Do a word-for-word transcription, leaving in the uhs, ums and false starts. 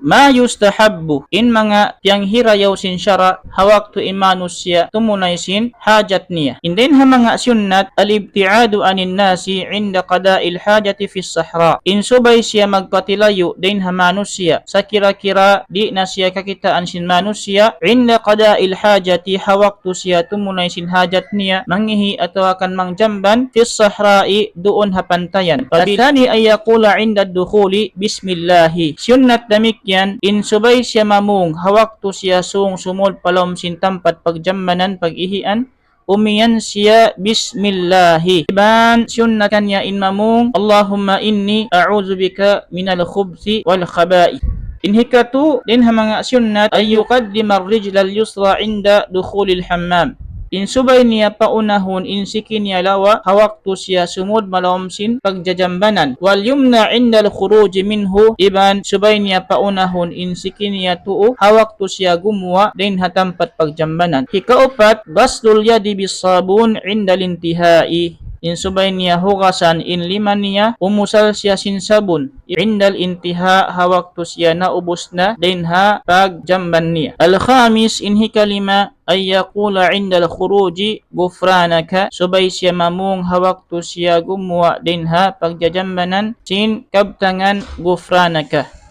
ما يستحب, in manga tiyanghirayaw sin sara' ha waktu in manusiya' tumunay sin hajat niya. In dayn ha manga sunnat, الابتعاد عن الناس عند قضاء الحاجة في الصحراء. In subay siya magpatilayu' dayn ha manusiya', sakira-kira di' na siya kakitaan sin manusiya', عند قضاء الحاجة, ha waktu siya tumunay sin hajat niya, mangihi' atawa kan mangjamban, في الصحراء, duun ha pantayan. الثاني أن يقول عند الدخول بسم الله. Sunnat damikkiyan, in subay siya mamung, ha waktu siya sung sumud pa lawm sin tampat pagjambanan, pag-ihian, umiyan siya bismillahi. Iban sunnat kaniya in mamung, اللهم إني أعوذ بك من الخبث والخبائث. In hikatu, dayn ha manga sunnat, أن يقدم الرجل اليسرى عند دخول الحمام. In subay niya paunahun in siki niya lawa', ha waktu siya sumud malawm sin pagjajambanan. واليمنى عند الخروج منه, iban subay niya paunahun in siki niya tuu, ha waktu siya gumuwa' dayn ha tampat pagjambanan. Hikaupat, غسل اليد بالصابون عند الانتهاء. In subay niya hugasan in lima niya, umusal siya sin sabun. عند الانتهاء, ha waktu siya naubus na dayn ha pagjamban niya. الخامس, in hikalima, أن يقول عند الخروج غفرانك, subay siya mamung ha waktu siya gumuwa' dayn ha pagjajambanan sin kabtangan غفرانك.